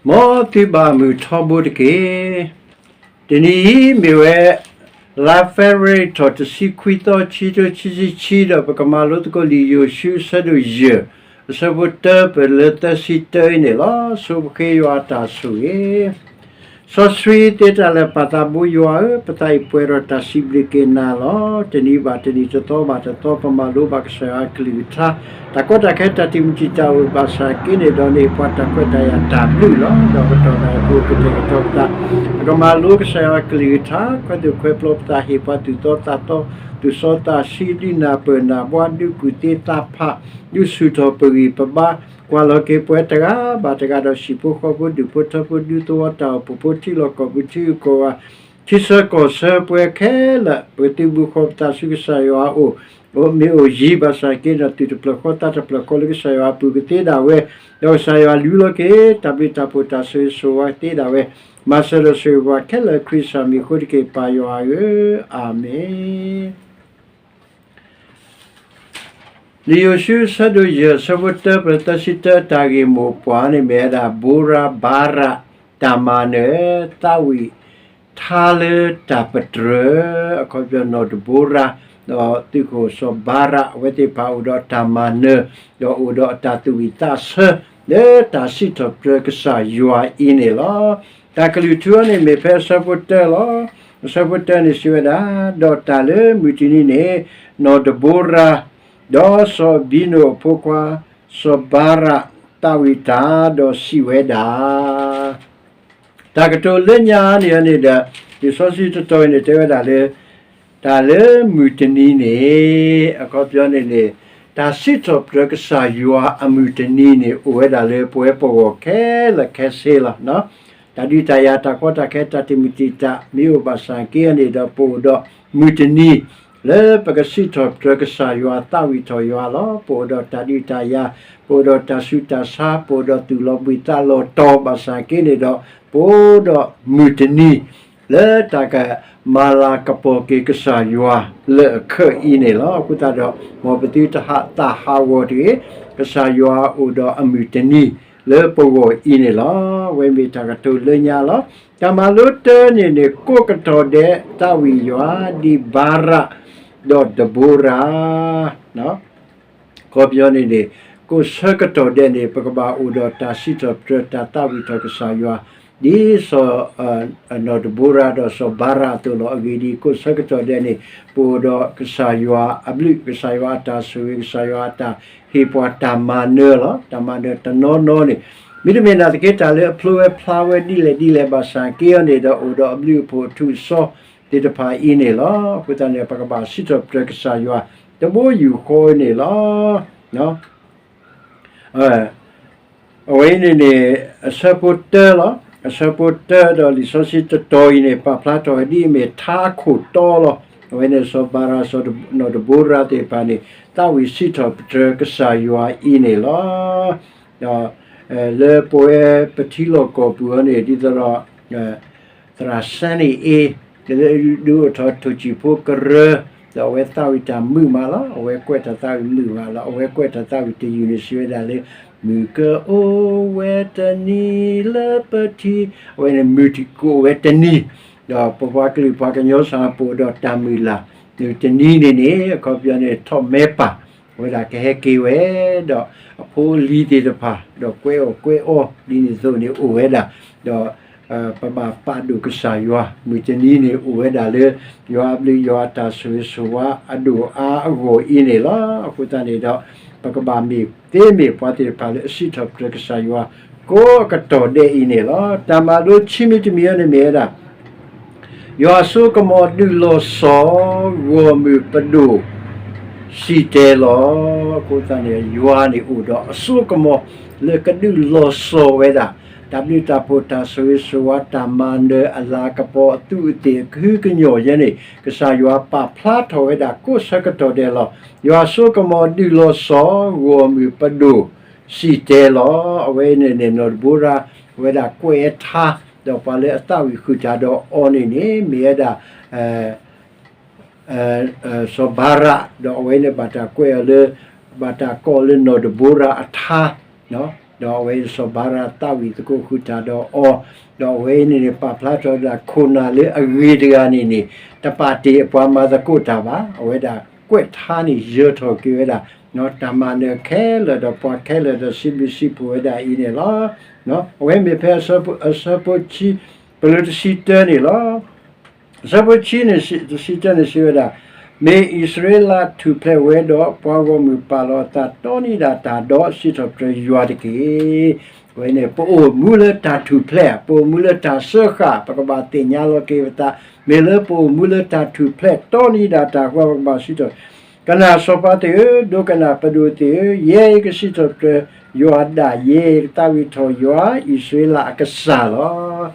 မ်သုဘၣ်မုာ်ထီဘိတက့ၢ်. တနံၤအံၤမ့ၢ်ဝဲ လါ February ထီၣ်တဆံခွံသီ ခံကထိခံဆံခံ ဒီးပကမၤလိသကိးလံာ်ယိၤၡူ အဆၢဒိၣ်ယဲၢ် အဆၢဖိတၢ ပလၢသၢဆံတၢအံၤန့ၣ်လီၤ. ဆိပဃ့ယွၤအတၢ်ဆိၣ်ဂ့ၤ စီဆှံသ့တၢ်လၢာ် ပၢ်သးဘိယွၤဧၢ, ပသးအံၤပှဲၤဒီးတၢ်စံးဘျုးက့ၤနၤလီၤ. တနံၤဘၣ်တနံၤ တသီဘၣ်တသီ ပမၤလိဘၣ်ကစၢ်ယွၤအကလုၢ်ကထါ, တၢ်ကီတၢ်ခဲ တၢ်တံာ်မုၢ်တံာ်တာ်အိၣ်ဘၣ်ဆၣ်က့န့ၣ်ဒီးန့ၣ် ပှၤတၢ်ခွဲးတၢ်ယာ်တၢ်ဘျုးလီၤ. ဒီးကတီၢ်တၢ်အပူၤ ကတဲာ်ကတီၤပသး, ပကမၤလိကစၢ်ယွၤအကလုၢ်ကထါ, ခွဲးသူၣ်ခွဲးပျီပသး ဟ့ၣ်ပှၤသူၣ်သီသးသီ, သူၣ်စီသးဆှံ ဒုးနၢ်ပၢၢ်နၢ်ဘှါ ဒုးကူၣ်သ့သးဖး ဒုးဆူၣ်ထီၣ်ပဂံၢ်ပဘါ, ကွၢ်လီၤက့ၤပှၤတဂၤဘၣ်တဂၤဒီး ဟံၣ်ဖိဃီဖိ ဒူၣ်ဖိထၢဖိ ဒူသဝီတၢ်အိၣ်ဖှိၣ်ဖိ ထံလီၢ်ကီၢ်ပူၤ ထံဂုၤကီၢ်ဂၤ ထံဆၢကီၢ်ဆၢ ပှၤခဲလၢာ် ပကသုးဘူးဃီၤပသးဆူကစၢ်ယွၤအအိၣ်, အိၣ်မ့ၢ်အိၣ်ယံၤဘၣ်ဆၣ်က့ဒီး သူၣ်တဖျၢၣ်ဃီသးတဖျၢၣ်ဃီလၢကစၢ်ယွၤအပူၤကသ့ဒၣ်ဝဲ, ဒီးကစၢ်ယွၤလူလီၤက့ၤ တၢ်ဘျုးတၢ်ဖှိၣ်တၢ်ဆိၣ်ဂ့ၤဆိၣ်ဝါကသ့ဒၣ်ဝဲ, မၤစၢၤဒီးဆိၣ်ဂ့ၤပှၤခဲလၢာ် ခရံာ်စၢ်မံၤအဃိတက့ၢ် ပၢ်ယွၤဧၢ, အၤမ့ၣ်. လံာ်ယိၤၡူ အဆၢဒိၣ်ယဲၢ် အဆၢဖိတၢ ပသၢဆံတၢ တၢ်ဂ့ၢ်မိၢ်ပှၢ်န့ၣ်မ့ၢ်ဝဲဒၣ် ဘိရၤဘၤရး တၢ်မၤနၢၤ သးဝံၣ်ထါလၢတၢ်ပတြၢၤ အခီပညီနီၢ်ဒဘိရၤ ဒီးသုးခိၣ်စီၤဘၤရး အဝဲသ့ၣ်တဖၣ်အိၣ်ဒီးတၢ်မၤနၢၤ ဒီးအိၣ်ဒီးအတၢ်သူၣ်ဝံၣ်သးဆၢ လၢတၢ်စံးထီၣ်ပတြၢၤကစၢ်ယွၤအံၤန့ၣ်လီၤ. တၢ်ကလုၢ်ထူအံၤန့ၣ်မ့ၢ်ဖဲအဆၢဖိတၢလီၤ. အဆၢဖိတၢန့ၣ်စံးဝဲဒၣ်, ဒီးတၢ်လၢမုၢ်တနံၤန့ၣ် နီၢ်ဒဘိရၤ ဒီးစီၤအဘံနိၣ်အဖိခွါ စီၤဘၤရး သးဝံၣ်တၢ်ဒီးစံးဝဲဒၣ်, တၢ်ကတိၤလၢညါန့ၣ်န့ၣ်ဒီး လံာ်စီဆှံတတီၤအံၤန့ၣ် တဲဝဲဒၣ်လၢ တၢ်လၢမုၢ်တနံၤန့ၣ် အခီပညီန့ၣ်န့ၣ် တၢ်စံးထီၣ်ပတြၢၤကစၢ်ယွၤအမုၢ်တနံၤန့ၣ် အိၣ်ဝဲဒၣ်လၢပဝဲပဂီၢ်ခဲလၢာ်ခဲဆ့လီၤ. တၢ်ဒုးတၢ်ယၤ တၢ်ကီတၢ်ခဲ တၢ်တံာ်မုၢ်တံာ်တာ် မ့ၢ်အိၣ်ဘၣ်ဆၣ်က့န့ၣ်ဒီး ပအိၣ်ဒီးမုၢ်တနံၤ လၢပကစံးထီၣ်ပတြၢၤကစၢ်ယွၤ သးဝံၣ်ထီၣ်ယွၤလီၤ. ပအိၣ်ဒီးတၢ်ဒုးတၢ်ယၤ, ပအိၣ်ဒီးတၢ်ဆူးတၢ်ဆါ, ပအိၣ်ဒီးသူၣ်လီၤဘှံးသးလီၤတီၤဘၣ်ဆၣ်က့န့ၣ်ဒီး ပအိၣ်ဒီးမုၢ်တနံၤ လၢတၢ်ကမၤလၤကပီၤက့ၤကစၢ်ယွၤလၢအခၢးအံၤန့ၣ်လီၤ. အဃိသတးဒီး မ်ပသုတဟးသၣ်ဟးဂီၤတဂ့ၤ, ကစၢ်ယွၤအိၣ်ဒီးအမုၢ်တနံၤလၢပဂီၢ်အံၤန့ၣ်လီၤ. အဝဲမ့ၢ်တၢ်ကတိၤလၢညါလီၤ. တၢ်မၤလိတၢန့ၣ်န့ၣ် ကိးကတီၢ်ဒဲး သးဝံၣ်ယွၤ ဒ်ဘၤရး ဒီးဒဘိရၤ အခီပညီန့ၣ်န့ၣ် ကိးဆၢကတီၢ်ဒဲးန့ၣ် ပကဘၣ်အိၣ်ဒီးတၢ်စံးထီၣ်ပတြၢၤ တၢ်သးဝံၣ်ထီၣ်ကစၢ်ယွၤ ဒ်စီၤ နီၢ်ဒဘိရၤဒီးစီၤဘၤရးအသိးလီၤ. အဂ့ၢ်ဒ်အံၤ, ကိးဆၢကတီၢ်ဒဲးန့ၣ် ပအိၣ်ဒီးကစၢ်ယွၤအဘျုး, ကစၢ်ယွၤအတၢ်ဆိၣ်ဂ့ၤ, ကစၢ်ယွၤအတၢ်ဟ့ၣ်ပှၤတၢ်မၤနၢၤလီၤ. တၢ်မၤနၢၤတနီၤနီၤန့ၣ် မ့တမ့ၢ်နာ်သက့ တၢ်လၢအဖျိဝဲဖျါဝဲဒ်လဲၣ်ဒ်လဲၣ်ဘၣ်ဆၣ်က့အီၤန့ၣ်ဒီး အိၣ်ဒီးအဘျုးအဖှိၣ်အထူးအစီသ့ၣ်တဖၣ်အံၤန့ၣ်လီၤ. အဃိသတးန့ၣ် ပကဘၣ်စံးထီၣ်ပတြၢၤကစၢ်ယွၤ တဘိယူၢ်ဃီန့ၣ်လီၤ. အဝဲအံၤန့ၣ်န့ၣ် အဆၢဖိတၢလီၤ. အဆၢဖိတၢဒီးလံာ်စီဆှံတတီၤအံၤန့ၣ် ပာ်ဖျါထီၣ်ဝဲဒ်အမ့ၢ် ထါခိၣ်တီလီၤ. အဝဲန့ၣ် စီၤဘၤရး စီၤနီၢ်ဒဘိရၤသ့ၣ်တဖၣ်န့ၣ် သးဝံၣ်စံးထီၣ်ပတြၢၤကစၢ်ယွၤအံၤန့ၣ်လီၤ. ဒီး လၢပဝဲပထံလီၢ်ကီၢ်ပူၤအံၤန့ၣ် ဒ်သိးဒီး သရၣ်စဲန့ၣ်အ့ လၢဒုးအိၣ်ထီၣ်ထိၣ်ကံၣ်ဖိကရၢ ဒီးအဝဲသးဝံၣ်တၢ်မုာ်မးလီၤ. အဝဲကွဲးတၢ်သးဝံၣ်မုာ်မးလီၤ. အဝဲကွဲးတၢ်သးဝံၣ်တယုၢ်န့ၣ် စံးဝဲဒၣ်လၢ မုၢ်ကအိၣ်ဝဲတနံၤလၢပထံ, အဝဲန့ၣ်မုၢ်ကအိၣ်ဝဲတနံၤ, ဒီးပပှၤကလုာ်ပှၤကညီစ့ၢ်ကီး ပအိၣ်ဒီးတၢ်မုၢ်လၢ်, မုၢ်တနံၤန့ၣ်န့ၣ် အခီပညီန့ၣ် ထီၣ်မဲပၢ် အဝဲဒၣ်ကဟဲက့ၤဝဲ ဒီးအဖိအလံၤသ့ၣ်တဖၣ် ဒီးကွဲအီၣ်ကွဲအီ ဒ်န့ၣ်အသိးန့ၣ် အိၣ်ဝဲဒၣ်, ဒီး ပဘၣ်ပာ်ဒိၣ်ကစၢ်ယွၤ မုၢ်တနံၤန့ၣ် အိၣ်ဝဲဒၣ်လၢ ယွၤအဘျုးယွၤအတၢ်ဆိၣ်ဂ့ၤဆိၣ်ဝါအဒိၣ်အါအဂီၢ်အံၤန့ၣ်လီၤ. အဃိသတးန့ၣ်ဒီး ပကဘၣ်မ့ၢ်သ့မ့ၢ်ပှၤသ့ၣ်တဖၣ်လၢအစံးထီၣ်ပတြၢၤကစၢ်ယွၤ ကိးအကတီၢ်ဒဲးအံၤန့ၣ်လီၤ. တၢ်မၤလိခံမံၤတမံၤအံၤန့ၣ်မ့ၢ်ဝဲဒၣ် ယွၤအစိကမီၤဒုးလီၤစီၤ ဂီၢ်မုၢ်ပဒိၣ် စံၣ်တဲၤလီၤ. အဃိသတးန့ၣ် ယွၤန့ၣ်အိၣ်ဒီးအစိကမီၤလၢကဒုးလီၤစီၤဝဲဒၣ် တၢ်ဘျုးတၢ်ဖှိၣ်တၢ်ဆိၣ်ဂ့ၤဆိၣ်ဝါ တၢ်မၤနၢၤအလၤကပီၤအသူးအသ့ၣ် အကဟုကညီၢ်ယဲန့ၣ် ကစၢ်ယွၤပာ်ဖျါထီၣ်ဝဲဒၣ်ကိးဆၢကတီၢ်ဒဲးလီၤ. ယွၤအစိကမီၤဒုးလီၤစီၤ ဂီၢ်မုၢ်ပဒိၣ် စံၣ်တဲၤလီၤ. အဝဲန့ၣ်န့ၣ် နီၢ်ဒဘိရၤ အဝဲဒၣ်ကွဲးအထါ ဒီးပှၤလၢအသးဝံၣ်ဃုာ်တၢ်ဒီးအီၤန့ၣ်န့ၣ် မ့ၢ်ဝဲဒၣ် စီၤဘၤရး ဒီးအဝဲန့ၣ်ဘၣ်တၢ်ကွဲးအီၤလၢ ဘၣ်တၢ်ကိးအီၤလၢနီၢ်ဒဘိရၤအထါ, ဒီးအဝဲစီၤဘၤရးသးဝံၣ်သကိးဃုာ်တၢ်ဒီးအီၤ, ဒီးအဝဲအံၤန့ၣ်န့ၣ် ပာ်ဖျါထီၣ်ဝဲဒၣ်ခိၣ်နၢ်လၢအဂ့ၤတဂၤန့ၣ်န့ၣ် တပာ်တ့ၢ်အပှၤမၤသကိးတၢ်ဘၣ်. အဝဲဒၣ်ကွဲးထါန့ၣ်ယၢၤထီၣ်က့ၤဝဲဒၣ် တၢ်မၤနၢၤခဲလၢာ်ဒီးပှၤခဲလၢာ်ဒီးစံးဘျုးစံးဖှိၣ်ဝဲဒၣ်အံၤန့ၣ်လီၤ. အဝဲမ့ၢ်ဖဲအဆၢဖိဆံ ပလၢတဆံတၢန့ၣ်လီၤ. အဆၢဖိဆံန့ၣ် တဆံတၢန့ၣ်စံးဝဲဒၣ်, မ့ၢ်အံၣ်စရ့လးထူၣ်ဖျဲးဝဲဒီး ပှၤဂီၢ်မုၢ်ပာ်လီၤအသးတီနံၤဒၣ်တၢ်ဒီးစံးထီၣ်ပတြၢၤယွၤတက့ၢ်. အဝဲန့ၣ် ပအိၣ်မူလၢတၢ်ထူၣ်ဖျဲး, ပအိၣ်မူလၢတၢ်စၢဃာ်, ပကဘၣ်သ့ၣ်ညါလီၤက့ၤပသး, မ့ၢ်လၢပအိၣ်မူလၢတၢ်ထူၣ်ဖျဲးတီနံၤဒၣ်တၢ်ဃီ ပကဘၣ်စံးထီၣ် ကနၣ်စီၤပၤသ့ၣ်ဧၢ, ဒိကနၣ်ပဒိၣ်သ့ၣ်ဧၢ, ယဲယကစံးထီၣ်ပတြၢၤယွၤဒၣ်ယဲ, ယကသးဝံၣ်ထီၣ်ယွၤ အံၣ်စရ့လးအကစၢ်လီၤ.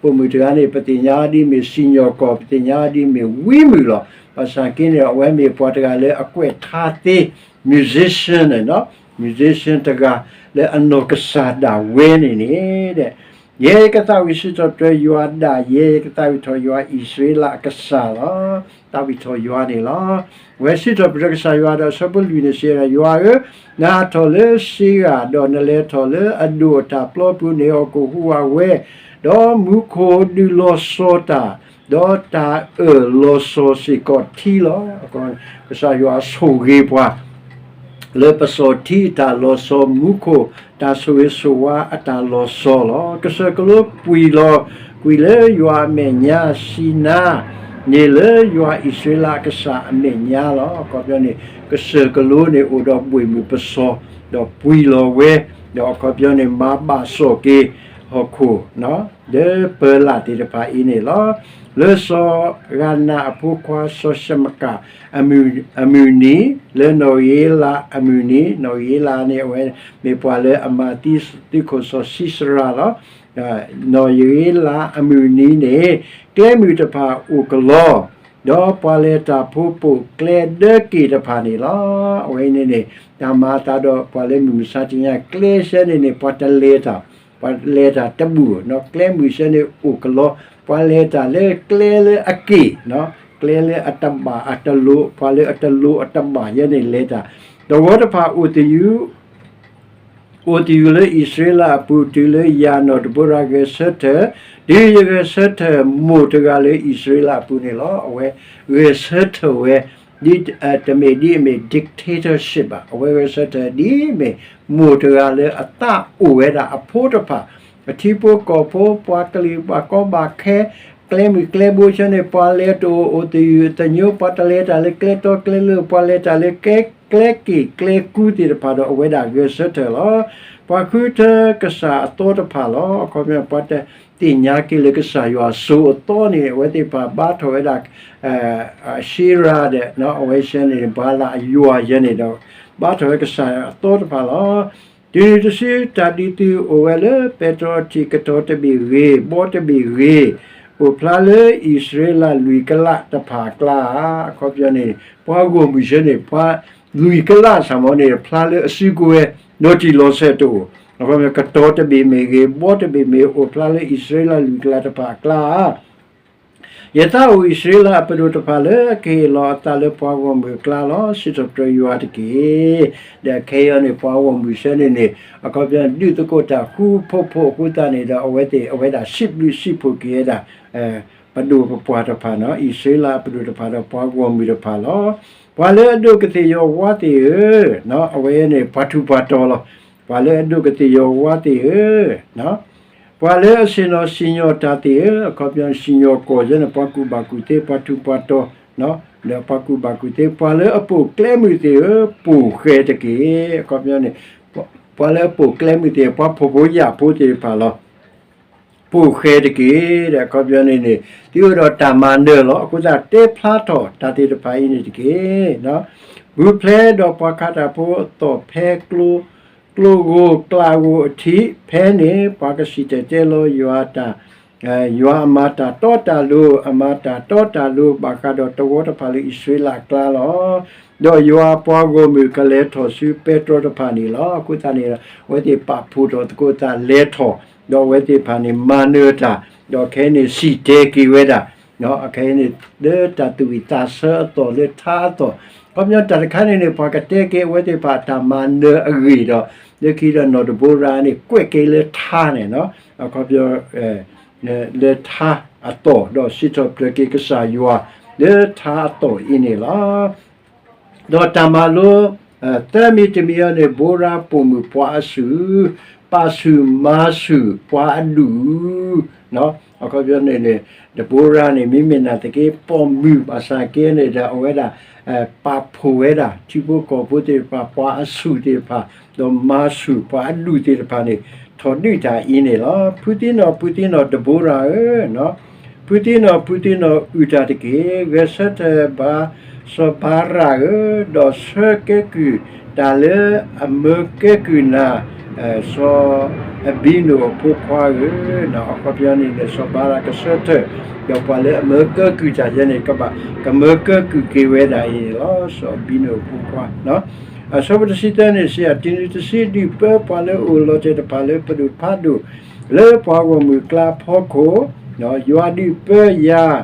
ပိာ်မုၣ်တဂၤန့ၣ် ပသ့ၣ်ညါအီၤဒ်မ့ၢ်စံၣ်ညီၣ်ကွီၢ်, ပသ့ၣ်ညါအီၤဒ်မ့ၢ်ဝံမုၣ်လီၤ. ဘၣ်ဆၣ်က့န့ၣ် အဝဲမ့ၢ်ပှၤတဂၤလၢအကွဲးထါသ့ musician န့ၣ်, musician တဂၤလၢအနီၢ်ကစၢ်ဒၣ်ဝဲန့ၣ်န့ၣ် ယဲယကသးဝံၣ်စံးထီၣ်ပတြၢၤယွၤဒၣ်ယဲ, ယကသးဝံၣ်ထီၣ်ယွၤအံၣ်စရ့လးအကစၢ်လီၤ. သးဝံၣ်ထီၣ်ယွၤန့ၣ်လီၤ. အဝဲစံးထီၣ်ပတြၢၤကစၢ်ယွၤဒီးအဆၢဖိလွံၢ်န့ၣ်စံးဝဲဒၣ်, ယွၤဧၢ, နဟးထီၣ်လၢစ့ဂၢ်, ဒီးနလဲၤထီၣ်လၢအဒိၣ်အတၢ်ပျီပူၤန့ၣ် ဟီၣ်ခိၣ်ဟူးဝးဝဲ, ဒီးမူခိၣ်ဒုးလီၤစီၤတၢ်, ဒီးတၢ်အၢၣ်လီၤစီၤစ့ၢ်ကီးထံလီၤ. ကစၢ်ယွၤဆိၣ်ဂ့ၤပှၤ လၢပစီၤထံအတၢ်လီၤစီၤ, မူခိၣ် တၢ်ဆိၣ်ဂ့ၤဆိၣ်ဝါအတၢ်လီၤစီၤလီၤ. ကစၢၢ်ကလိပှံၢ်လီၤကွံာ်လၢယွၤအမဲာ်ညါ, စံနါ န့ၣ်လၢယွၤအံၣ်စရ့လးအကစၢ်အမဲာ်ညါလီၤ. အခီပညီန့ၣ် ကစၢၢ်ကလိန့ၣ်အိၣ်ဒီးဘှ့ၣ်မုၢ်ပစီၤ, ဒီးပှံၢ်လီၤဝဲ, ဒီးအခီပညီန့ၣ် မၤဘၣ်စီၣ်က့ၤဟီၣ်ခိၣ် လၢပၢလၣ်သ့ၣ်တဖၣ်အံၤန့ၣ်လီၤ. လၢစီၤဂၤနးအဖိခွါစီၤၡမကၤ အမုၢ်နံၤ, လၢနီၢ်ဂ့ၤလးအမုၢ်နံၤ, နီၢ်ဂ့ၤလးန့ၣ် အဝဲမ့ၢ်ပှၤလၢအမၤသံသုးခိၣ်စီၤၡံစရၤလီၤ. နီၢ်ဂ့ၤလးအမုၢ်နံၤန့ၣ် ကျဲမုၢ်တဖၣ်အိၣ်ကလီ, ဒီးပှၤလဲၤတၢ်ဖိပိာ်ကျဲဒၢက့ၣ်တဖၣ်န့ၣ်လီၤ. အဝဲအံၤန့ၣ်န့ၣ် တၢ်မၤအသးဒီးပှၤလၢမုၢ်မဆါတနံၤညါ ကျဲဆၢန့ၣ်န့ၣ် ပှၤတလဲၤတၢ် ပှၤလဲၤတၢ်တဘူၣ်, ကျဲမုၢ်ဆၢန့ၣ်အိၣ်ကလီ, ပှၤလဲၤတၢ်လၢကျဲလၢအက့ၣ်, ကျဲလၢအတဘၣ်အတလိၤ, ပှၤလၢအတလိၤအတဘၣ်ယဲန့ၣ်လဲၤတၢ်, တဝီတဖၣ်အိၣ်သယုၢ် အိၣ်သယုၢ်လၢအံၣ်စရ့လးအပူၤ တုၤလၢယၤနီၢ်ဒဘိရၤဂဲၤဆၢထၢၣ်, ဒ်ယဂဲၤဆၢထၢၣ်မိၢ်တဂၤလၢအံၣ်စရ့လးအပူၤန့ၣ်လီၤ. အဝဲဂဲၤဆၢထၢၣ်ဝဲ ဒ်တမ့ၢ်ဒ်အမ့ၢ် dictatorship ဘၣ်, အဝဲဂဲၤဆၢထၢၣ်ဒ်အမ့ၢ်မိၢ်တဂၤလၢအသးအိၣ်ဝဲဒၣ်အဖိတဖၣ်, အထံဖိကီၢ်ဖိ ပှၤကလုာ်ဘၣ်ကီဘၣ်ခဲ ကျဲမုၢ်ကျဲဘိဆၢန့ၣ် ပှၤလဲၤတအိၣ် အိၣ်သယုၢ်သညိ, ပှၤတလဲၤတၢ်လၢကျဲတီကျဲလိၤ, ပှၤလဲၤတၢ်လၢကျဲ ကျဲက့ၣ်ကျဲကူသ့ၣ်တဖၣ်ဒီး အဝဲဒၣ်ဂဲၤဆၢထၢၣ်လီၤ. ပှၤဃုထၢကစၢ်အသီတဖၣ်လီၤ. အခီပညီ ပှၤတသ့ၣ်ညါက့ၤလၢကစၢ်ယွၤစိၤအသီန့ၣ် အဝဲသ့ၣ်တဖၣ်ဘါထီၣ်ဝဲဒၣ် ရှ့ရၤဒီး အဝဲဆၢန့ၣ် ဘၤလးအယွၤယဲန့ၣ်ဒီး ဘါထီၣ်ဝဲကစၢ်အသီတဖၣ်လီၤ. တုၤနုၤတစု တၢ်ဒုးသုးအိၣ်ဝဲလၢပဲတြီအထံး ကတီၤတဘ့ၣ်ဂ့ၤ ဘီတဘ့ၣ်ဂ့ၤ, အိၣ်ဖျါလၢအံၣ်စရ့လးလွံၢ်ကလးတဖၣ်အကျါဧါ. အခီပညီန့ၣ် ပှၤဂီၢ်မုၢ်ဆၢန့ၣ် ပှၤလွံၢ်ကလးစ့ၢ်ကီးန့ၣ် ဖျါလၢအစုကဝဲၤ နီၢ်ထံၣ်လီၤဆဲးတအိၣ်, အခီပညီ ကတီၤတဘ့ၣ်မ့ၢ်ဂ့ၤ ဘီတဘ့ၣ်မ့ၢ်ဂ့ၤ အိၣ်ဖျါလၢအံၣ်စရ့လးလွံၢ်ကလးတဖၣ်အကျါဧါ. ယသးအိၣ်အံၣ်စရ့လးအပဒိၣ်တဖၣ်လၢအကဟ့ၣ်လီၤအသးလၢပှၤဂီၢ်မုၢ်အကျါလီၤ. စံးထီၣ်ပတြၢၤယွၤတက့ၢ်. ဒီးခဲအံၤန့ၣ် ပှၤဂီၢ်မုၢ်ဆၢန့ၣ်န့ၣ် အခီပညီဒုးသကိးတၢ်ဃူဖိးဖိးအဃိသတးန့ၣ်ဒီး အဝဲသ့ၣ် အဝဲဒၣ်စံးဘျုးစံးဖှိၣ်က့ၤဝဲဒၣ် ပဒိၣ်ပပှၢ်တဖၣ်န့ၣ် အံၣ်စရ့လးအပဒိၣ်တဖၣ်ဒီးပှၤဂီၢ်မုၢ်တဖၣ်လီၤ. ပှၤလၢအဒိးကသ့ၣ်ယီၤဝါသ့ၣ်ဧၢ, အဝဲန့ၣ် ပှၤထူးပှၤတီၤလီၤ. ပှၤလၢအဒိးကသ့ၣ်ယီၤဝါသ့ၣ်ဧၢ, ပှၤလၢအဆ့ၣ်နီၤစံၣ်ညီၣ်တၢ်သ့ၣ်ဧၢ, အခီပညီစံၣ်ညီၣ်ကွီၢ်ယဲန့ၣ် ပှၤကူၣ်ဘၣ်ကူၣ်သ့ ပှၤထူးပှၤတီၤ, ဒီးပှၤကူၣ်ဘၣ်ကူၣ်သ့ ပှၤလၢအပိာ်ကျဲမုၢ်သ့ၣ်ဧၢ, ပိာ်ဃဲၤတက့ၢ်. အခီပညီန့ၣ် ပှၤလၢအပိာ်ကျဲမုၢ်သ့ၣ် ပှၤဖှီၣ်ဖိယာ်ဖိသ့ၣ်တဖၣ်လီၤ. ပိာ်ဃဲၤတက့ၢ်. ဒီးအခီပညီန့ၣ်န့ၣ် သုအိၣ်ဒီးတၢ်မၤနၢၤလီၤ. အဃိသတးတဲဖျါထီၣ်တၢ်သ့ၣ်တဖၣ်အံၤန့ၣ်တက့ၢ်. ပူၤဖျဲးဒီးပှၤခးတၢ်ဖိအသီၣ်ဖဲ ကျိဂိၤကျးဂိၤအထံး, ဖဲန့ၣ်ပှၤကစံၣ်တဲၤတဲလီၤယွၤတၢ် ယွၤအမၤတၢ်တီတၢ်လိၤ, အမၤတၢ်တီတၢ်လိၤ ဘၣ်ဃးဒီးတဝီတဖၣ်လၢအံၣ်စရ့လးအကျါလီၤ. ဒီးယွၤအပှၤဂီၢ်မုၢ်ကလဲၤထီၣ်ဆူပဲတြီတဖၣ်န့ၣ်လီၤ. အဃိသတးန့ၣ် အဝဲသ့ၣ်ပာ်ဖှိၣ်ထီၣ်သကိးသးလဲၤထီၣ်, ဒီးအဝဲသ့ၣ်တဖၣ်န့ၣ် မၤနၢၤတၢ်, ဒီးခဲအံၤန့ၣ်စံၣ်တဲၤက့ၤဝဲဒၣ်, ခဲအံၤန့ၣ် လၢတၢ်သူၣ်ဝံၣ်သးဆၢအသီၣ် လၢထါအသီၣ် ခီပညီတၢ်တခါန့ၣ်န့ၣ် ပှၤကတဲက့ၤအဝဲသ့ၣ်တဖၣ်အတၢ်မၤနၢၤအဂ့ၢ်ဒီး လၢခံဒီးနီၢ်ဒဘိရၤန့ၣ် ကွဲးက့ၤလၢထါန့ၣ်, အခီပညီ လၢထါအသီၣ် ဒီးစံးထီၣ်ပတြၢၤက့ၤကစၢ်ယွၤ လၢထါအသီၣ်အံၤန့ၣ်လီၤ. ဒီးတၢ်မၤလိ သၢမံၤတမံၤအံၤန့ၣ် ဘိရၤပိာ်မုၣ်ပှၤအဆူၣ်, ပာ်ဆူၣ်မၤဆူၣ်ပှၤအဒူၣ်, အခီပညီန့ၣ်န့ၣ် ဒဘိရၤန့ၣ် မ့မ့ၢ်နာ်သက့ ပိာ်မုၣ်ဘၣ်ဆၣ်က့န့ၣ်ဒီး အဝဲဒၣ် ပာ်ဖှိၣ်ဝဲဒၣ် ထံဖိကီၢ်ဖိသ့ၣ်တဖၣ် ပှၤအဆူၣ်သ့ၣ်တဖၣ် ဒီးမၤဆူၣ်ပှၤအဒူၣ်သ့ၣ်တဖၣ်န့ၣ် ထီၣ်ဒုးတၢ်အံၤန့ၣ်လီၤ. ဖုသံနီၢ် ဖုသံနီၢ် ဒဘိရၤဧၢ, ဖုသံနီၢ် ဖုသံနီၢ် အုၣ်တၢ်တက့ၢ်. ဂဲၤဆၢထၢၣ်ဘၣ်စီၤဘၤရးဧၢ, ဒီးဆၢကဲကုၢ်တၢ်လၢအမၢကဲကုၢ်နၤ စီၤအဘံနိၣ်အဖိခွါဧၢ, အခီပညီန့ၣ်န့ၣ် စီၤဘၤရးကဆၢထၢၣ် ဒီးပှၤလၢအမၢကဲကုၢ်တၢ်ယဲန့ၣ် ကဘၣ် ကမၢကဲကုၢ်က့ၤဝဲဒၣ်အံၤန့ၣ်လီၤ. စီၤအဘံနိၣ်အဖိခွါ အဆၢဖိတဆံသၢန့ၣ် စံး တုၤနုၤတစုဒုးပၢပှၤလၢအိၣ်လီၤတဲာ်တဖၣ်လၢပဒိၣ်ဖးဒိၣ် လၢပှၤဂီၢ်မုၢ်အကျါအဖီခိၣ်, ယွၤဒုးပၢယၤ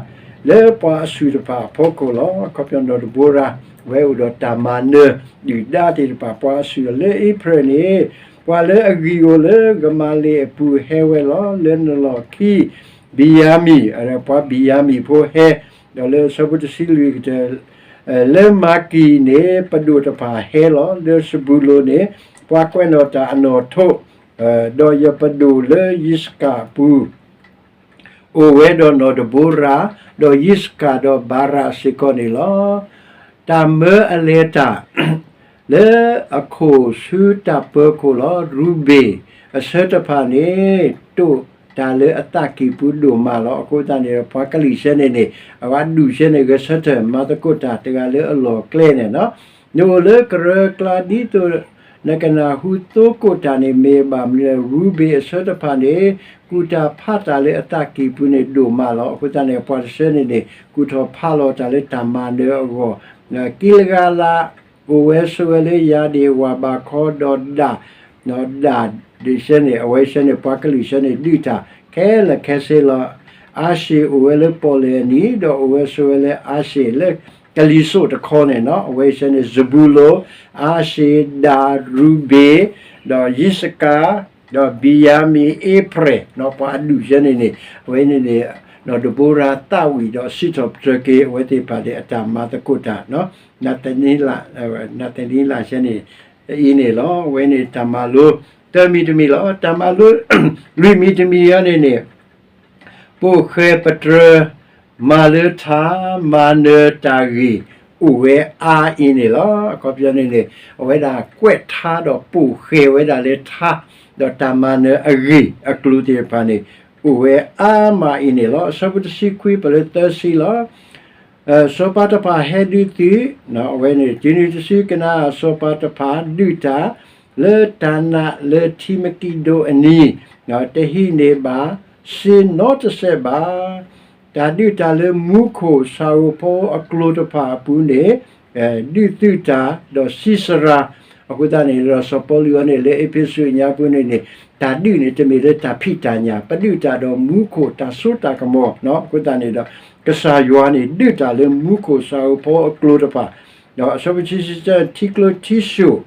လၢပှၤအဆူၣ်တဖၣ်အဖီခိၣ်လီၤ. အခီပညီနီၢ်ဒဘိရၤ ဝဲအိၣ်ဒီးတၢ်မၤနၢၤဒုၣ်ဒါသ့ၣ်တဖၣ် ပှၤအဆူၣ်လၢအ့ဖြ့ၣ်န့ၣ် ပှၤလၢအဂံၢ်အိၣ်လၢဂမၤလ့ၣ်အပူၤဟဲဝဲလီၤ. လၢနလီၢ်ခံ ဘံယၤမံၣ်, ပှၤဘံယၤမံၣ်ဖိဟဲ, ဒီးလၢဆၢဖိတဆံလွံၢ်ကတၢၢ် လၢမၤကံၣ်န့ၣ် ပဒိၣ်တဖၣ်ဟဲလီၤ. လၢစဘူလိၣ်န့ၣ် ပှၤကွဲးနီၣ်တၢ်အနီၣ်ထိး, ဒီးယပဒိၣ်လၢယံးစကၤအပူၤ အိၣ်ဝဲဒီးနီၢ်ဒဘိရၤ, ဒီးယံးစကၤဒီးဘၤရးစ့ၢ်ကီးန့ၣ်လီၤ. တၢ်မၢအလဲၤတၢ် လၢအခိၣ်ဆူတၢ်ပၢခိၣ်လီၤ. ရူၤဘ့ၣ်အဆၢတဖၣ်န့ၣ် တိာ်တၢ်လၢအသးကံၢ်ပူၤဒိၣ်မးလီၤ. အဃိသတးန့ၣ် ပှၤကလုာ်ဆၢန့ၣ်န့ၣ် အဝဲဒူၣ်ဆၢန့ၣ် ဂဲၤဆၢထၢၣ်မၤသကိးတၢ်တဂၤလၢအလီၢ်ကျဲန့ၣ်လီၤ. နအိၣ်လၢကရၢကျါဒ်သိး နကနၢ်ဟူသိကိးတၢ်န့ၣ် မ့ၢ်ဘၣ်မနုၤလဲၣ်. ရူၤဘ့ၣ်အဆၢတဖၣ်န့ၣ် ကူၣ်တၢ်ဖးတၢ်လၢအသးကံၢ်ပူၤန့ၣ်ဒိၣ်မးလီၤ. အဃိသတးန့ၣ် ပှၤတဆၢန့ၣ်န့ၣ် ကူၣ်ထီၣ်ဖးလီၤတၢ်လၢတၢ်မၤနၢၤအဂီၢ်, ကံလဂၤလး အိၣ်ဝဲဆိးဝဲလၢယၤဒ့ၣ်ဝၢ်ဘးခီဒီးဒၣ်, ဒၣ်ဒ့ၣ်ဆၢန့ၣ် အဝဲဆၢန့ၣ် ပှၤကလုာ်ဆၢန့ၣ် ဒုးတၢ်ခဲလၢာ်ခဲဆ့လီၤ. အၤၡ့ၣ်အိၣ်ဝဲလၢပီၣ်လဲၣ်အနံၤ ဒီးအိၣ်ဝဲဆိးဝဲလၢအၤၡ့ၣ်လၢ ကလံၤစိးတခီန့ၣ်လီၤ. အဝဲဆၢန့ၣ် စဘူလိၣ်, အၤၡ့ၣ်, ဒၣ်, ရူၤဘ့ၣ်, ဒီးယံးစကၤ, ဒီးဘံယၤမံၣ်, အ့ဖြ့ၣ်, ပှၤအဒူၣ်ဆၢန့ၣ်န့ၣ် အဝဲန့ၣ်န့ၣ် နီၢ်ဒဘိရၤသးဝံၣ်ဒီးစံးထီၣ်ပတြၢၤက့ၤ အဝဲသ့ၣ်တဖၣ်န့ၣ် အတၢ်မၤသကိးတၢ်, နၤသနံလး, နၤသနံလးဆၢန့ၣ် အံၤန့ၣ်လီၤ. အဝဲန့ၣ်တၢ်မၤလိ သၢမံၤတမံၤလီၤ. တၢ်မၤလိ လွံၢ်မံၤတမံၤအံၤန့ၣ်န့ၣ် ပိာ်ဃဲၤပတြၢၤ မၤလၢထါ မၤနၢၤတၢ်ဂ့ၢ် အိၣ်ဝဲအါအံၤန့ၣ်လီၤ. အခီပညီန့ၣ်န့ၣ် အဝဲဒၣ်ကွဲးထါဒီးပိာ်ဃဲၤဝဲဒၣ်လၢထါ ဒီးတၢ်မၤနၢၤအဂ့ၢ်အကျိၤသ့ၣ်တဖၣ်န့ၣ် အိၣ်ဝဲအါမးအံၤန့ၣ်လီၤ. အဆၢဖိတဆံခွံ ပလၢသၢဆံလီၤ. စီၤပၤတဖၣ်ဟဲဒုးသုး, အဝဲန့ၣ် တုၤနုၤတစုကနၣ် စီၤပၤတဖၣ်ဒုးတၢ် လၢတၢ်နးလၢထံမကံဒိၣ်အနံၤ, တဟံးန့ၢ်ဘၣ်စ့နီတစဲးဘၣ်. တၢ်ဒုးတၢ်လၢမူခိၣ်ဆၣ်ဧိၤဖီဧိၤအကျိၤတဖၣ်အပူၤန့ၣ် ဒုးသုးတၢ်ဒီးစံးစရၤ. အဃိသတးန့ၣ်ဒီး စီၤပီလူးအံၤန့ၣ် လၢအ့းဖ့းစူးအညါပူၤန့ၣ်န့ၣ် တၢ်ဒုးန့ၣ် တမ့ၢ်လၢတၢ်ဖံးတၢ်ညၣ်, ပဒုးတၢ်ဒီးမူခိၣ်တၢ်စိတၢ်ကမီၤ. အဃိသတးန့ၣ်ဒီး ကစၢ်ယွၤန့ၣ် ဒုးတၢ်လၢမူခိၣ်ဆၣ်ဧိၤဖီဧိၤအကျိၤတဖၣ်, ဒီးအဆၢဖိဆံဆံတၢ ထံကျိထံဆိၣ်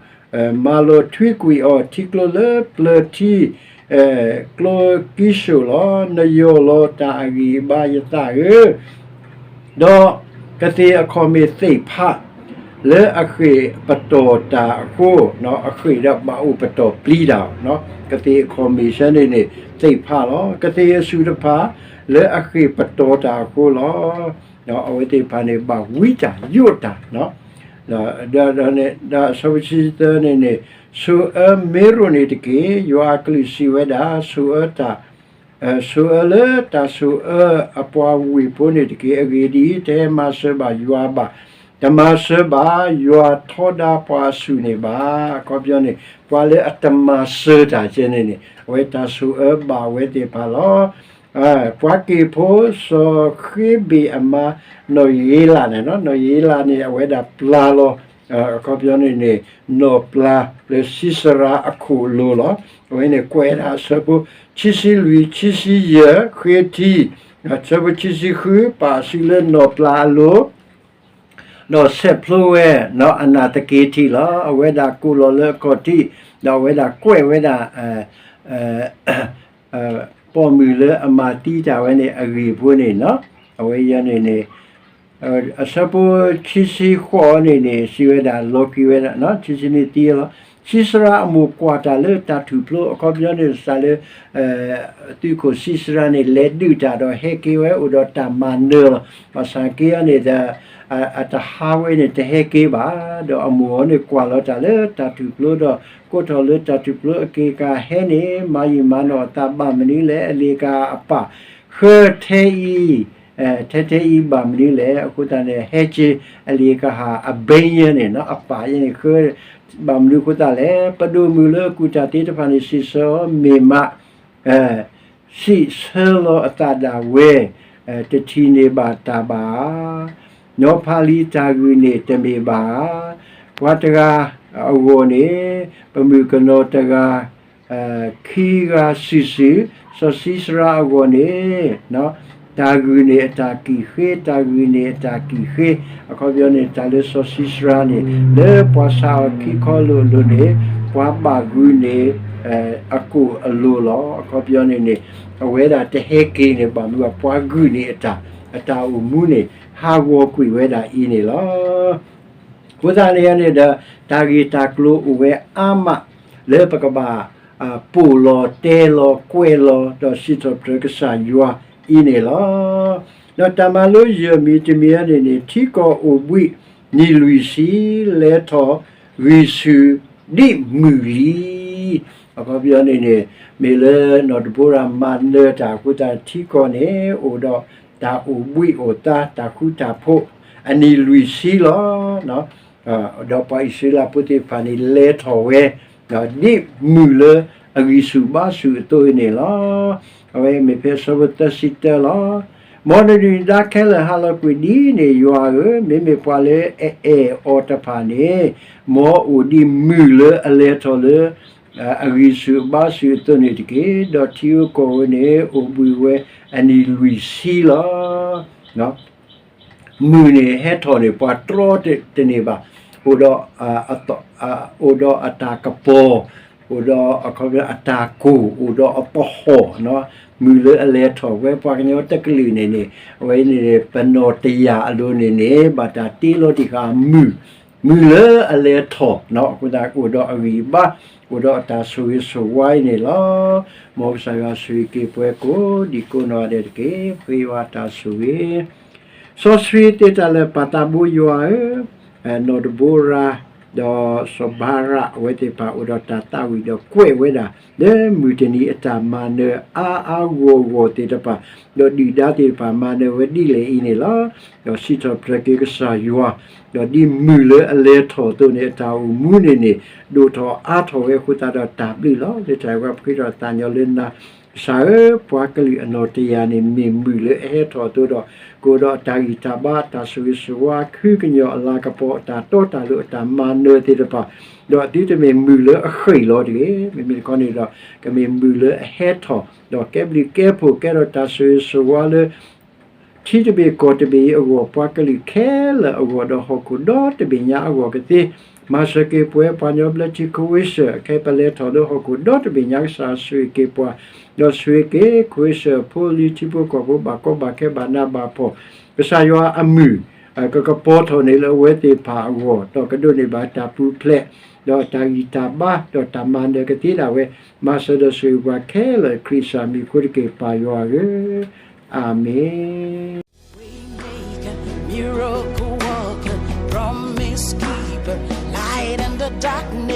မၤလီၤထွံကွံာ်အီၤ ထံကျိလၢပျၢၤထံ ကျိကံဆိၣ်လီၤ. နယီၢ်လီၤတၢ်အဂံၢ်အဘါယသးဧၢ, ဒီးကသ့ၣ်အခီၣ်မ့ၢ်သ့ၣ်ဖး လၢအဃ့ၢ်ပတီၢ်တၢ်အဃိ, အဃ့ၢ်ဒီးဘၣ်အိၣ်ပတီၢ်ပျံၤတၢ်, ကသ့ၣ်အခီၣ်မ့ၢ်ဆၢန့ၣ်န့ၣ် သ့ၣ်ဖးလီၤ. ကသ့ၣ်အဆူၣ်တဖၣ် လၢအဃ့ၢ်ပတီၢ်တၢ်အဃိလီၤ. အဝဲသ့ၣ်တဖၣ်န့ၣ် ဘၣ်ဝံတၢ်ယိးတၢ် ဒီးအဆၢဖိဆံသၢန့ၣ်န့ၣ် ဆိၣ်အၢမ့ရိၣ်န့ၣ်တက့ၢ်. ယွၤအကလုၢ်စံးဝဲဒၣ်, ဆိၣ်အၢတၢ်, ဆိၣ်အၢလၢတၢ်ဆိၣ်အၢအပှၤဝ့ၢ်ဖိန့ၣ်တက့ၢ်. အဂ့ၢ်ဒ်အံၤ, တဟဲမၤစၢၤဘၣ်ယွၤဘၣ်, တမၤစၢၤဘၣ်ယွၤထီဒါပှၤအဆူၣ်န့ၣ်ဘၣ်. အခီပညီန့ၣ် ပှၤလၢအတမၤစၢၤတၢ်ကဲန့ၣ်န့ၣ် အဝဲတၢ်ဆိၣ်အၢဘၣ်ဝဲသ့ၣ်တဖၣ်လီၤ. ပှၤက့ၢ်ဖိ စီၤဃ့ဘ့ၣ်အမါ နီၢ်ယ့လးန့ၣ်, နီၢ်ယ့လးန့ၣ် အဝဲဒၣ်ပျၢ်လီၤ. အခီပညီန့ၣ်န့ၣ် နီၢ်ပျၢ်လၢစံးစရၤအခိၣ်အလိၤလီၤ. အဝဲန့ၣ်ကွဲးဒၣ်အဆၢဖိ ခံဆံလွံၢ် ခံဆံယဲၢ် ဃ့ထံ, အဆၢဖိခံဆံဃု ပာ်စုလၢနီၢ်ပျၢ်အလိၤ ဒီးဆဲးဖျိဝဲ အနာ်သက့ထံးလီၤ. အဝဲဒၣ်ကိးလီၤလၢအခီၣ်ထံး, ဒီးအဝဲဒၣ်ကွဲးဝဲဒၣ် ပိာ်မုၣ်လၢအမၤသံတၢ်ဝဲန့ၣ် အဂ့ၢ်ဖိန့ၣ်, အဝဲအံၤန့ၣ်န့ၣ် အဆၢဖိခံဆံဃိးန့ၣ်န့ၣ် စံးဝဲဒၣ်လီၤက့ၤဝဲဒၣ် ခံဆံနွံသံလီၤ. စံးစရၤအမိၢ်ကွၢ်တၢ်လၢတၢ်ထူၣ်ဖျိ အခီပညီန့ၣ် စးလၢ သုးခိၣ်စံးစရၤန့ၣ် လဲၤဒုးတၢ်ဒီးဟဲက့ၤဝဲအိၣ်ဒီးတၢ်မၤနၢၤလီၤ. ဘၣ်ဆၣ်က့ၤအီၤန့ၣ်ဒီး အတဟးဝဲန့ၣ် တဟဲက့ၤဘၣ်. ဒီးအမိၢ်အီၤန့ၣ်ကွၢ်လီၤတၢ်လၢတၢ်ထူၣ်ဖျိဒီး ကိးထီၣ်လၢတၢ်ထူၣ်ဖျိအက့ၤကဟဲန့ၣ် မၤယံာ်မၤနီၢ်အသးဘၣ်မနုၤလဲၣ်. အလ့ၤကဟၣ်အပၢ် ဃၢထဲအံၤ ထဲထဲအံၤဘၣ်မနုၤလဲၣ်. အဃိသတးန့ၣ် ဟဲက့ၤ အလ့ၤကဟၣ်အဘဲယဲန့ၣ် အပၢ်ယဲန့ၣ် ဃၢ ဘၣ်မနုၤအဃိသတးလဲၣ်. ပဒိၣ်မုၣ်လၢအကူၣ်တၢ်သ့ၣ်တဖၣ်န့ၣ် စံးဆၢအီၤမ့ၢ်မး စံးဆၢလီၤအသးဒၣ်ဝဲ တထံၣ်န့ၢ်ဘၣ်တၢ်ဘၣ်ဧါ. နီၤဖးလံၤတၢ်ဂုာ်န့ၣ်တမ့ၢ်ဘၣ်ဧါ. ပှၤတဂၤအဂီၢ်န့ၣ် ပမုၣ်ကနီၤတဂၤ ခံဂၤစုာ်စုာ်, စီၤၡံစရၤအဂီၢ်န့ၣ် တၢ်ဂုာ်န့ၣ်အတၢ်ကံၣ်ဃ့, တၢ်ဂုာ်န့ၣ်အတၢ်ကံၣ်ဃ့. အခီပညီန့ၣ် တၢ်လၢစီၤၡံစရၤန့ၣ် လၢပှၤဆါအီၤခံခီလိာ်လိာ်န့ၣ် ပှၤဘၣ်ဂုာ်န့ၣ် အကိၣ်အလိၤလီၤ. အခီပညီန့ၣ်န့ၣ် အဝဲဒၣ်တဟဲက့ၤန့ၣ် ဘၣ်မနုၤပှၤဂုာ်န့ၣ်အတၢ်, အတၢ်အိၣ်မူန့ၣ် ဟးဂီၤကွံာ်ဝဲဒၣ်အံၤန့ၣ်လီၤ. အဃိသတးန့ၣ်န့ၣ်ဒီး တၢ်ဂ့ၢ်တၢ်ကျိၤအိၣ်ဝဲအါမး လၢပကဘၣ် ပိာ်လီၤတဲလီၤကွဲးလီၤ ဒီးစံးထီၣ်ပတြၢၤကစၢ်ယွၤအံၤန့ၣ်လီၤ. ဒီးတၢ်မၤလိယဲၢ်မံၤတမံၤန့ၣ်န့ၣ် ထံကီၢ်အိၣ်ဘှံးနံၣ်လွံၢ်ဆံ လဲၤထီၣ် ဂံၢ်ဆူၣ်ဒ်မုၢ်လံ. အခီပညီန့ၣ်န့ၣ် မ့ၢ်လၢနီၢ်ဒဘိရၤမၤနၢၤတၢ်အဃိသတး ထံကီၢ်န့ၣ် အိၣ်ဒီးတၢ်အိၣ်ဘှံးအိၣ်သါ တၢ်ဃူတၢ်ဖိး အနံၣ်လွံၢ်ဆံလီၤ. ဒီးပှၤအံၣ်စရ့လးဖိသ့ၣ်တဖၣ်န့ၣ် လဲၤထီၣ်ဝဲ ဒ်မုၢ်လၢအဂံၢ်ဆူၣ်ဘါဆူၣ်အသိးအံၤန့ၣ်လီၤ. အဝဲမ့ၢ်ဖဲအဆၢဖိသၢဆံတၢလီၤ. မ်နဒုၣ်နဒါခဲလၢာ်ဟးလီၤကွံာ်ဒ်န့ၣ် ယွၤဧၢ, မ့မ့ၢ်ပှၤလၢအအဲၣ်အီၤတဖၣ်န့ၣ် မ်အအိၣ်ဒ်မုၢ်လၢအလဲၤထီၣ်လၢ အဂံၢ်ဆူၣ်အဘါဆူၣ်အသိးန့ၣ်တက့ၢ်. ဒီးထံဧိၤကီၢ်ဧိၤန့ၣ် အိၣ်ဘှံးဝဲအနံၣ်လွံၢ်ဆံလီၤ. မုၢ်န့ၣ်ဟဲထီၣ်န့ၣ် ပှၤတြီတန့ၢ်ဘၣ်. အိၣ်ဒီး အိၣ်ဒီးအတၢ်ကပီၤ, အိၣ်ဒီးအခီပညီအတၢ်ကိၢ်, အိၣ်ဒီးအပဟီၣ်, မုၢ်လၢအလဲၤထီၣ်ဝဲ ပှၤကညီတကလုာ်န့ၣ်န့ၣ် အဝဲန့ၣ် ပနီၢ်တယၢ်အလိၤန့ၣ်န့ၣ် ဘၣ်တၢ်တ့လီၤတံၢ်ဃာ်မုၢ်, မုၢ်လၢအလဲၤထီၣ်, အဃိသတးအိၣ်ဒီးအဂံၢ်အဘါ, အိၣ်ဒီးအတၢ်ဆိၣ်ဂ့ၤဆိၣ်ဝါအံၤန့ၣ်လီၤ. မ်ကစၢ်ယွၤဆိၣ်ဂ့ၤက့ၤပှၤကိးဒံးကိးနီၢ်ဂၤဒဲးတက့ၢ်. ပဃ့ယွၤအတၢ်ဆိၣ်ဂ့ၤ စီဆှံသ့တၢ်လၢာ်ပၢ်သးဘိယွၤဧၢ, နီၢ်ဒဘိရၤ ဒီးစီၤဘၤရး အဝဲသ့ၣ်တဖၣ်အိၣ်ဒီးတၢ်သးဝံၣ်ဒီးကွဲးဝဲဒၣ် လၢမုၢ်တနံၤအတၢ်မၤနၢၤအါအါဂီၢ်ဂီၢ်သ့ၣ်တဖၣ်, ဒီးဒုၣ်ဒါသ့ၣ်တဖၣ်မၤနၢၤဝဲဒ်လဲၣ်အံၤန့ၣ်လီၤ. ဒီးစံးထီၣ်ပတြၢၤက့ၤကစၢ်ယွၤ, ဒီးဒ်မုၢ်လၢအလဲၤထီၣ်အသိးန့ၣ် အတၢ်အိၣ်မူန့ၣ်န့ၣ် ဒိၣ်ထီၣ်အါထီၣ်ဝဲအဃိသတးဒီးတၢ်ဘျုးလီၤ. လၢတၢ်အံၤပဃ့ဒီးသးညီလၢနၤ ကစၢ်ဧၢ, ပှၤကလုာ်အနီၢ်တယၢ်န့ၣ် မ့ၢ်မုၢ်လၢအဟဲထီၣ်အသိးဒီး ကအိၣ်ဒီးအတၢ်ဂံၢ်တၢ်ဘါ တၢ်ဆိၣ်ဂ့ၤဆိၣ်ဝါ ခုကညီၤအလၤကပီၤ အတၢ်တီတၢ်လိၤ အတၢ်မၤနၢၤသ့ၣ်တဖၣ်, ဒီးသုတမ့ၢ်မုၢ်လၢအဃ့ၢ်လီၤတဂ့ၤ. မ့မ့ၢ်တခီန့ၣ်ဒီး ကမ့ၢ်မုၢ်လၢအဟဲထီၣ် ဒီးကဲဘျုးကဲဖှိၣ် ကဲထီၣ်တၢ်ဆိၣ်ဂ့ၤဆိၣ်ဝါလၢ ထံတဘ့ၣ်ကီၢ်တဘ့ၣ်အံၤအဂီၢ် ပှၤကလုာ်ခဲလၢာ်အဂီၢ် ဒီးဟီၣ်ခိၣ်ဒီတဘ့ၣ်ညါအဂီၢ်ကသ့, မၤစၢၤက့ၤပဝဲပှၤကညီဘျၢထံ Croatia ခဲအံၤပလဲၤထီၣ်လၢဟီၣ်ခိၣ်ဒီတဘ့ၣ်ညါ ကစၢ်ဆိၣ်ဂ့ၤက့ၤပှၤ, ဒီးဆိၣ်ဂ့ၤက့ၤ Croatia ဖိလံၤထံဖိကီၢ်ဖိ ဘၣ်ကီဘၣ်ခဲဘၣ်နးဘၣ်ဖှီၣ်, ကစၢ်ယွၤအမုၢ် ကကပီၤထီၣ်န့ၢ်လၢအဝဲသ့ၣ်တဖၣ်အဂီၢ် ဒီးကဒိးန့ၢ်ဘၣ်တၢ်ပူၤဖျဲး ဒီးတၢ်ဂံၢ်တၢ်ဘါ ဒီးတၢ်မၤနၢၤကသ့ဒၣ်ဝဲ, မၤစၢၤဒီးဆိၣ်ဂ့ၤပှၤခဲလၢာ် ခရံာ်ကစၢ်မံၤအဃိတက့ၢ် ပၢ်ယွၤဧၢ, အၤမ့ၣ်. Waymaker, miracle worker, promise keeper, light in the darkness.